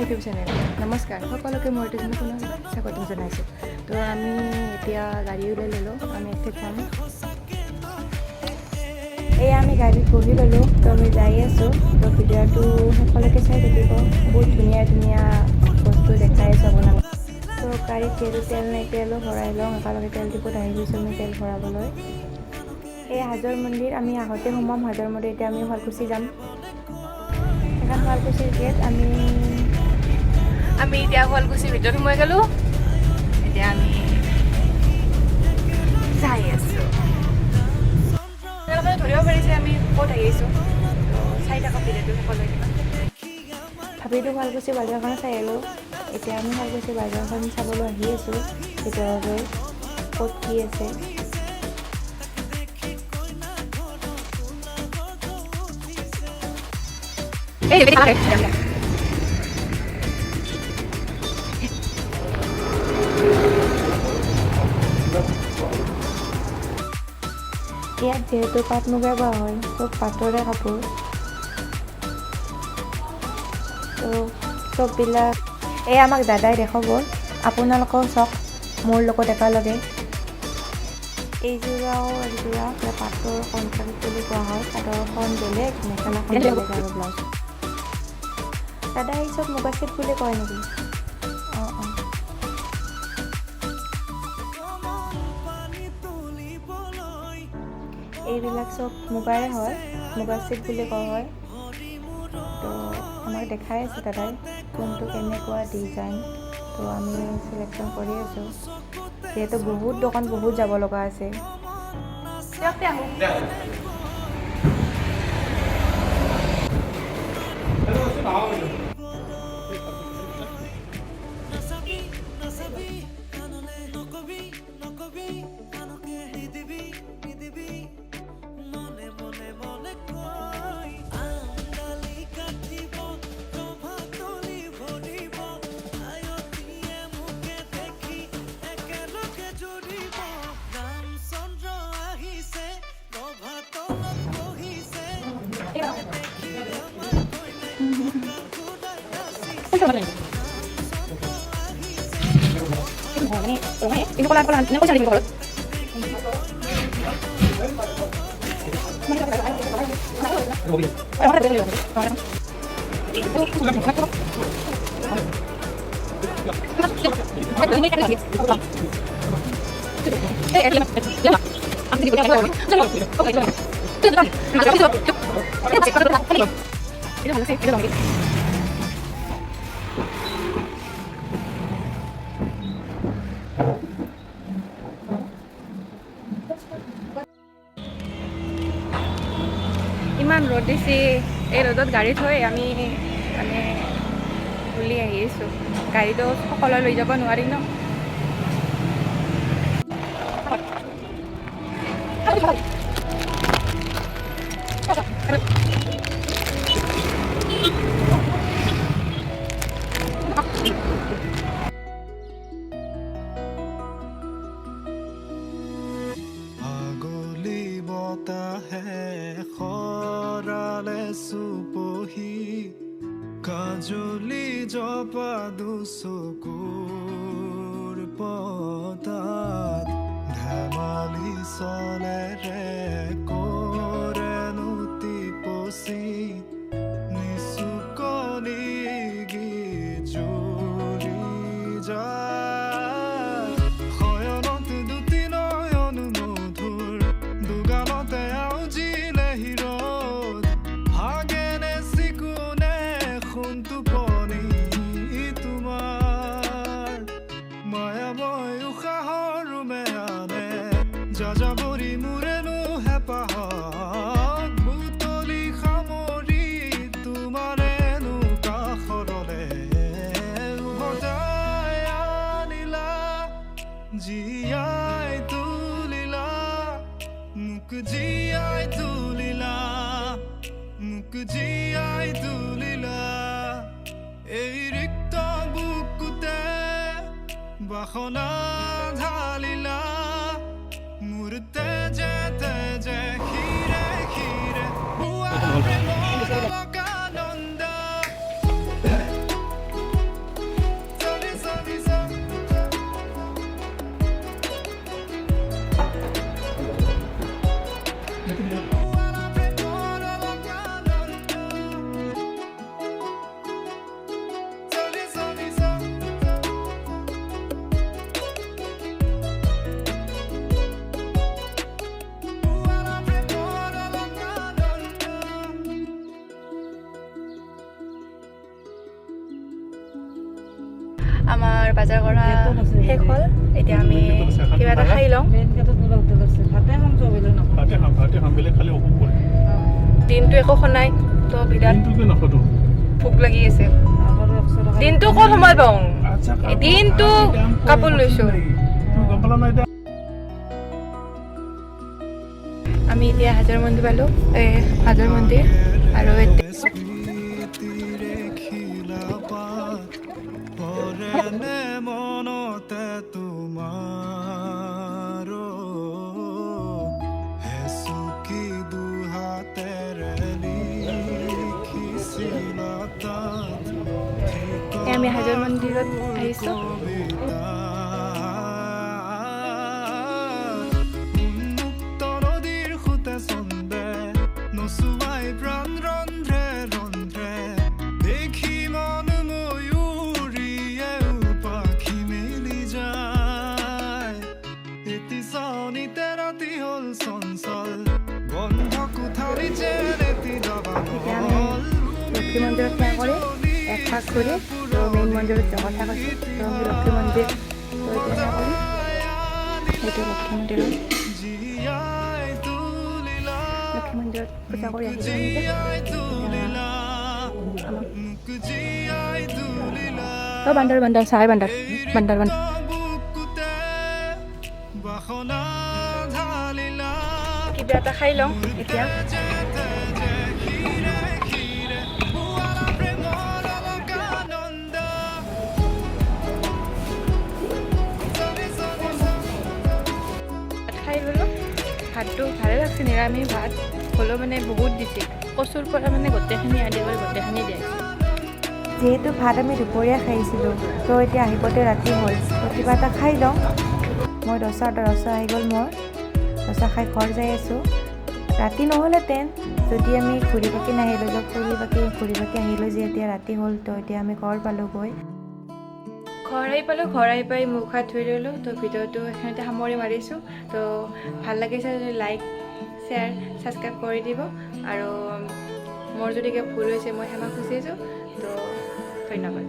YouTube channel. নমস্কাৰ সকলোকে, মোৰ ইউটিউব চেনেল পুনৰ স্বাগতম জনাইছোঁ। তো আমি এতিয়া গাড়ী ওলাই ল'লোঁ, আমি এঠাইত যাম। এয়া আমি গাড়ীত বহি ল'লোঁ, তো আমি যাই আছোঁ। তো ভিডিঅ'টো সকলোকে চাই থাকিব, বহুত ধুনীয়া ধুনীয়া বস্তু দেখাই আছোঁ আপোনালোক। তো গাড়ীত যিহেতু তেল নাই, তেলো ভৰাই লওঁ একেলগে। তেল ডিপুত আহি গৈছোঁ আমি তেল ভৰাবলৈ। এই হাজোৰ মন্দিৰ, আমি আহোঁতে সোমাম হাজোৰ মন্দিৰ। এতিয়া আমি শুৱালকুছি যাম। এখন শুৱালকুছিৰ গেট। আমি আমি এতিয়া শুৱালকুছিৰ ভিতৰত সোমাই গ'লোঁ। এতিয়া আমি যাই আছোঁ। আপোনালোকে ধৰিব পাৰিছে আমি ক'ত আহিছোঁ। তো চাই থাকক ভিডিঅ'টো সকলোৱে। ভাবিলোঁ শুৱালকুছি বজাৰখন চাই আহিলোঁ। এতিয়া আমি শুৱালকুছি বজাৰখন চাবলৈ আহি আছোঁ ভিতৰলৈ, ক'ত কি আছে। ইয়াত যিহেতু পাট মুগা বোৱা হয়, চব পাটৰে কাপোৰ। তো চববিলাক এই আমাক দাদাই দেখুৱাব। আপোনালোকেও চাওক মোৰ লগত একেলগে। এইযোৰাও একযোৰা পাটৰ কণ্ট্ৰাক্ট বুলি কোৱা হয়। চাদৰখন বেলেগ, মেখেলাখন বেলেগ আৰু ব্লাউজ। দাদা, এই চব মুগা চেট বুলি কয় নেকি? অঁ। এইবিলাক চব মুগাৰে হয়, মুগা চেট বুলি কোৱা হয়। তো আমাক দেখাই আছে দাদাই কোনটো কেনেকুৱা ডিজাইন। তো আমি চিলেকশ্যন কৰি আছোঁ, যিহেতু বহুত দোকান, বহুত যাব লগা আছে। ইমান ৰ'দ দিছে, এই ৰ'দত গাড়ী থৈ আমি মানে উলি আহি আছোঁ। গাড়ীটো সকলোৱে লৈ যাব নোৱাৰি ন। আগলি বতাহে সৰালে চুপহি, কাজলি জপা দুচকুৰ পতাত ধেমালি চলেৰে কৰেনো টিপচি নিচুকনি গীত জুৰি যায়। শয়নত দুটি নয়ন মধুৰ, দুগালতে আউজিলে হিৰদ, ভাগেনে চিকুনে সোণ টোপনি তোমাৰ। মায়াময় উশাহৰ ৰুমে আনে যাযাবৰী মোৰেনো হেঁপাহক বুটলি সামৰি তোমাৰেনো কাষৰলে উভতাই আনিলা, জীয়াই তুলিলা মোক, জীয়াই তুলিলা মোক, জীয়াই তুলিলা। এই ৰিক্ত বুকুতে বাসনা ঢালিলা, মোৰ তেজে তেজে শিৰে শিৰে বোৱা প্ৰেমৰ অলকানন্দা। বজাৰ কৰা শেষ হ'ল। এতিয়া আমি কিবা এটা খাই লওঁ। ভাতে খাম, ভাতে খাম, বেলেগ খালি অসুখ কৰে। দিনটো একো খোৱা নাই, তো বিৰাট দিনটো কিয় নাখাটো? ভোক লাগি আছে। দিনটো ক'ত সময় পাওঁ? আচ্ছা। দিনটো কাপোৰ লৈছোঁ। তুমি গম পালা নাই এতিয়া? আমি এতিয়া হাজোৰ মন্দিৰ পালোঁ, এই হাজোৰ মন্দিৰ আৰু এতিয়া স্মৃতিৰে খিলাপাত পৰেনে মনতে তোমাৰ, হেঁচুকি দুহাতেৰে লিখিছিলা তাত। এই আমি হাজোৰ মন্দিৰত আহিছোঁ। কবিতা। উন্মুক্ত নদীৰ সোঁতে ছন্দে নচুৱাই প্ৰাণ ৰন্ধ্ৰে ৰন্ধ্ৰে, দেখি মন ময়ূৰীয়ে পাখি মেলি যায়। এটি চাৱনিতে ৰাতি হ'ল চঞ্চল, বন্ধ কোঠালি যেন এটি এতিয়া আমি লক্ষী মন্দিৰত সেৱা কৰি এক পাক ঘূৰি তো মেইন মন্দিৰত যোৱা কথা কৈছোঁ। তো আমি লক্ষী মন্দিৰ, তো এতিয়া সেৱা কৰি সেইটো লক্ষী মন্দিৰত জীয়াই তুলিলা। লক্ষী মন্দিৰত পূজা কৰি আহিছোঁ আমি এতিয়া। জীয়াই তুলিলা। আমাক মোক জীয়াই তুলিলা। অ বান্দৰ, বান্দৰ চাই, বান্দৰ, বান্দৰ, বান্দৰ। বুকুতে বাসনা ঢালিলা। কিবা এটা খাই লওঁ এতিয়া। যেতে যে ক্ষীৰে ক্ষীৰে বোৱালা প্ৰেমৰ অলকানন্দ। চৰি চৰি চৰি। ভাত খাই ল'লোঁ। ভাতটো ভালে লাগছে, নিৰামিষ ভাত হ'লেও মানে বহুত দিছে। কচুৰ পৰা মানে গোটেইখিনি আদি কৰি গোটেইখিনি দিয়া। যিহেতু ভাত আমি দুপৰীয়া খাইছিলোঁ, তো এতিয়া আহিবতে ৰাতি হ'ল, তো কিবা এটা খাই লওঁ। মই দচা, দচা আহি গ'ল মোৰ। দচা খাই ঘৰ যাই আছোঁ। ৰাতি নহ'লহেঁতেন যদি আমি ঘূৰি পকি নাহিলোঁ। য'ত ফুৰি বাকি ঘূৰি পকি আহিলোঁ যে এতিয়া ৰাতি হ'ল, তো এতিয়া আমি ঘৰ পালোঁগৈ। ঘৰ আহি পালোঁ। ঘৰ আহি পাই মুখ হাত ধুই ল'লোঁ। তো ভিডিঅ'টো এইখিনিতে সামৰি মাৰিছোঁ। তো ভাল লাগিছে যদি লাইক, শ্বেয়াৰ, ছাবস্ক্ৰাইব কৰি দিব আৰু মোৰ যদি কিবা ভুল হৈছে মই ক্ষমা খুজিছোঁ। তো ধন্যবাদ।